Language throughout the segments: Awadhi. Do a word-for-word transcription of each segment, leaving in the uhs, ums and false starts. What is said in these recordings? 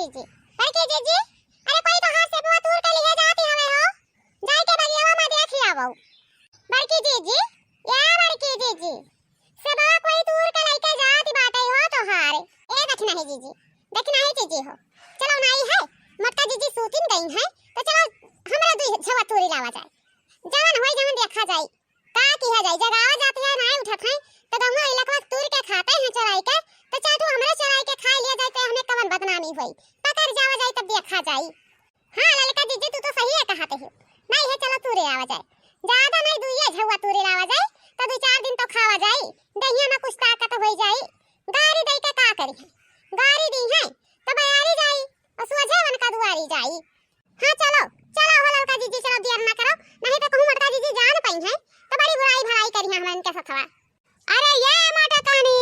जीजी, बड़की जीजी, अरे कोई तोहार सेबवा तूर के लिहे जात हवे हो, जाई के बगियावा मा देखि आवउ। बड़की जीजी, ए बड़की जीजी, सेबवा कोई तूर के लइके जात बाटे हो तोहार। ए दखिनही जीजी, दखिनही जीजी हो, चलो नाहीं है, मोटका जीजी सूतिन गई है, तो चलो हमरा दुइ झउवा तूरी लावा जाए, जवन होई जवन देखा जाई। का किहा जाई, जगावा जात है, नाहीं उठत है, तो गंवा इलकवा तूर के खाते हैं चोराई के, तो चाटू हमरे चोराई के खाइ लिया जाए, तो हमें कवन बदनामी होई, पकड़ जावा जाए तब देखा जाई। हाँ ललका जीजी, तू तो सही है कहत हो, नाहीं है, चलो तूरे आवा जाए, ज्यादा नाहीं, दुइये झउवा तूरे लावा जाए, तो दुइ चार दिन तो खावा जाए, देहिया मा कुछ ताकत होई जाए। गारी दइ के का करी है, गारी दी है, तो बयारी जाई, और सोझे उनका दुआरी जाई। हाँ चलो, चलो हो ललका जीजी, चलो देर ना करो, नाहीं तो कहूँ मोटका जीजी जान पइहैं, तो बड़ी बुराई भलाई करिहैं हमन के सथवा। अरे ए मोटकनी,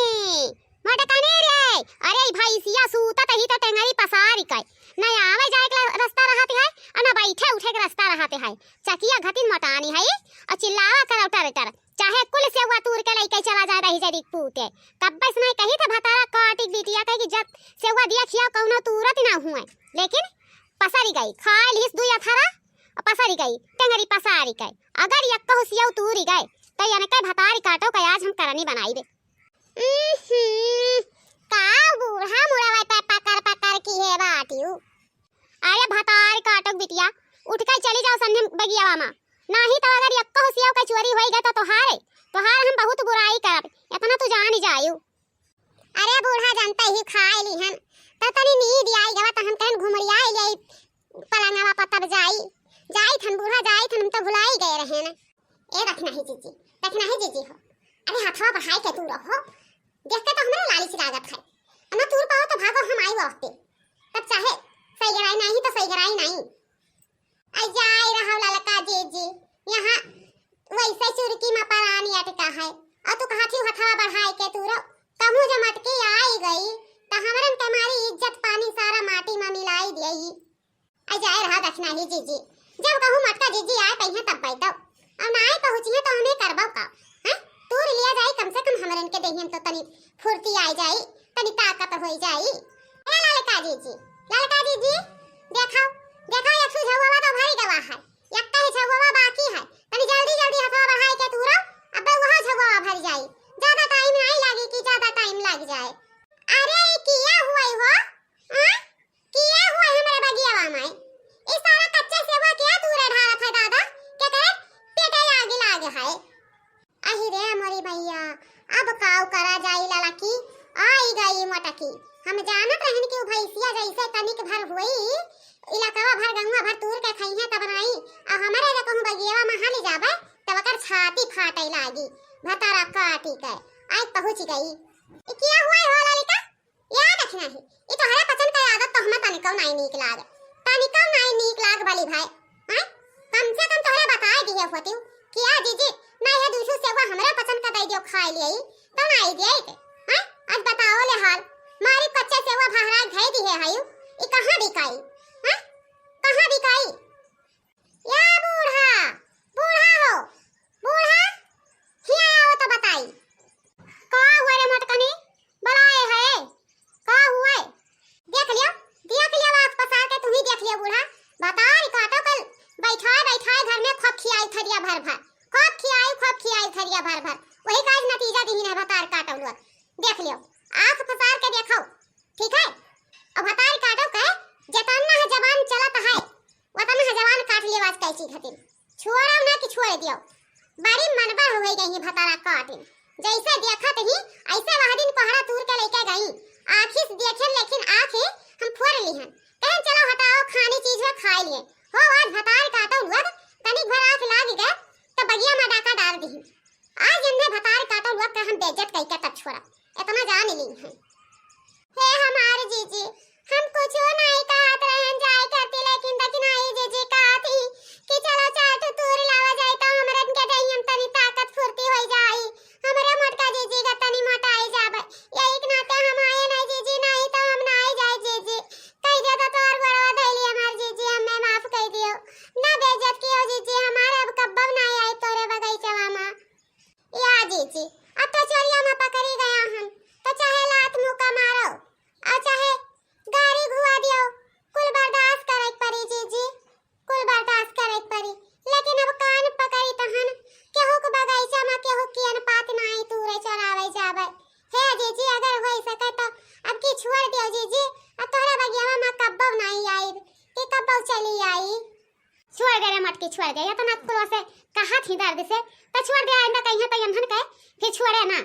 मोटकनी रे, अरे ई भइँसिया सूतत ही तो टेंगरी पसारि के, न आवे जाए के रस्ता रहत है, और न बैठे उठे के रस्ता रहत है। चकिया घतिन मोटानी है, और चिल्लावा करउ टर टर, चाहे कुल सेउवा तूर के लइके चला जाए रही जरी पूते। कब्बे से नाहीं कही था भतारा काटी बिटिया के कि जब सेउवा दिया खिया कउनो तूरत ना हुए, लेकिन पसरी गई, खाइ लिहिस दुइ अथरा, और पसरी गई, टेंगरी पसारि गई। अगर यक्कहु सेउ तूरी गए, तो यनके भतारी काटो के आज हम करनी बनाइबे। उहुं, का बूढ़ा मुड़वा पे पकड़ पकड़ किहे बाटिउ। अरे भतारी काटो के बिटिया, उठ के चली जाओ संझे बगियावा मा, नाहीं तो अगर यक्कहु सेउ के चोरी होई गए तो तोहारे, तोहार हम बहुत बुराई करब, इतना तू जानी जाइउ। अरे बूढ़ा जानते ही खाइ लिहन, तो तनी नींद आई गवा, तो हम कहन घुमड़ियाइ लेई पलंगवा पर, तब जाई, जाइत हन बूढ़ा, जाइत हन, हम तो भुलाई गए रहे न। ए दखिनही जीजी, दखिनही जीजी हो, अरे हथवा बढ़ाइ के तूरो हो, देख के तो हमरे लालिच लागत है, अना तूर पाओ तो भागो हम आई वक्ते, तब चाहे सही गराई नाहीं तो सही गराई नाहीं। अइ जाए रहो ललका जीजी, यहाँ वइसे चुरकी मा परानी अटका है। अउ तू कहत ही हथवा बढ़ाइ के तूरो, कहूँ जो मटकी आई गई, त हमरन के मारी इज्जत पानी सारा माटी मा मिलाई देई। अइ जाए रहो दखिनही जीजी, जब कहूँ मोटका जीजी आए पइहैं तब बैठो, अउ नाहीं पहुँचिहैं तो हमें करबो का? हैं? तूर लिया जाई, कम से कम हमरन के देहियन तो तनी फुर्ती आई जाई, तनी ताकत होई जाई। ए ललका जीजी, ललका जीजी, देखो, देखो, एक ठो झउवा तो भरि गवा है, एक ही झउवा बाकी है, तनी जल्दी जल्दी हथवा बढ़ाइ के तूरो, अब्बे वह झउवा भरि जाई, ज्यादा टाइम नाहीं लागी कि ज्यादा टाइम लाग जाए। अरे ई किया हुआ हो? हाँ? किया हुआ हमरे बगियावा मा? ई सारा कच्चा सेवा किया तूरे ढारत है दादा? के करे पेटे आगी लागे है। अहि रे मोरी मइया, अब काउ करा जाई ललकी, आई गई मोटकी। हम जानत रहन कि उ भइँसिया जइसे तनिक भर होई, इलाकवा भर गउँवा भर तूर के खइहैं तब नाई, अउ हमरे जे कहूँ बगियावा मा हाली जाबे, तब ओकर छाती फाटइ लागी, भतारा काटी के, आई पहुँच गई। ई किया हुआ हो ललिका? याद रखना है, ई तोहरे पचन के आदत तो हमें तनिकउ नाई नीक लाग, तनिकउ नाई नीक लाग बली भाई। हैं? कम से कम तोहरे बताए दिहे होतिउ कि आ जीजी, ना ये दूसू सेवा हमरे पचन का दइ दियो खाइ लिए, तो नाई दिए के। हैं? आज बताओ ले हाल, मारी कच्चा सेवा भहराइ धइ दिहे हयू, ई कहाँ बिकाई? हैं? कहाँ बिकाई? या बूढ़ा, बूढ़ा हो, बूढ़ा, हियाँ आओ तो बताई। का हुआ रे मोटकनी? बलाए है, का हुआ? देख लियो, देख लियो, आँख पसार के तुम्ही देख लियो बूढ़ा। भतारी काटो कल बैठाए बैठाए घर में खूब खियाई थरिया भर भर, खूब खियाई, खूब खियाई थरिया भर भर। वही का आज नतीजा दिहिन है भतारी काटो लोग। देख लियो, आँख पसार के देखो, ठीक है? अब भतारी काटो कहे, जतना है जबान चलत है, वतन है जबान काट लेवा आज कैंची घटिन। छोड़ो ना कि छोड़ दियो। बड़ी मनबढ़ होइ गई है भतारा काटिन। जैसे देखत ही, ऐसे वह दिन कोहड़ा तूर के लेके गई। आँखी से देखेन लेकिन आँखें हम फोड़ लिहन। कहन चलो हटाओ खानी चीज है खाइ लिए। हो आज भतार काटो लोग, तनिक भर आँख लाग गए, तो बगिया मा डाका डार दिहिन। आज इन्हें भतार काटो लोग के हम बेइज्जत कइके तब छोड़ब, इतना जान ली हैं। हे हमार जीजी, हम कुछो नाई कहत रहन जाए करती, लेकिन दखिनही जीजी कहत ही कि चलो चार ठो तूर लावा जाए तो हमरन के देहियन तनी ताकत फुर्ती होइ जाई, हमरे मोटका जीजी का तनी मोटाई जाबे। यही के नाते हम आए नहीं जीजी, नहीं तो छोड़ दे, इतना तो से कहा थी दर्द से, तो छोड़ दे, आइंदा कहीं तो यमहन के फिर छोड़े ना।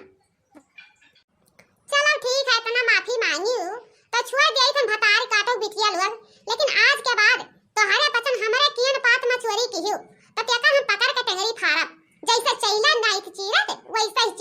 चलो ठीक है, इतना माफी मांगी हूँ, तो छोड़ दे, तुम भतार काटो बिटिया लोग, लेकिन आज के बाद तोहरे बचन हमरे कियन पात में चोरी किहू, तो तेका हम पकड़ के टेंगरी फाड़ब। जैसे चैला नाइक चीरत, वैसे ही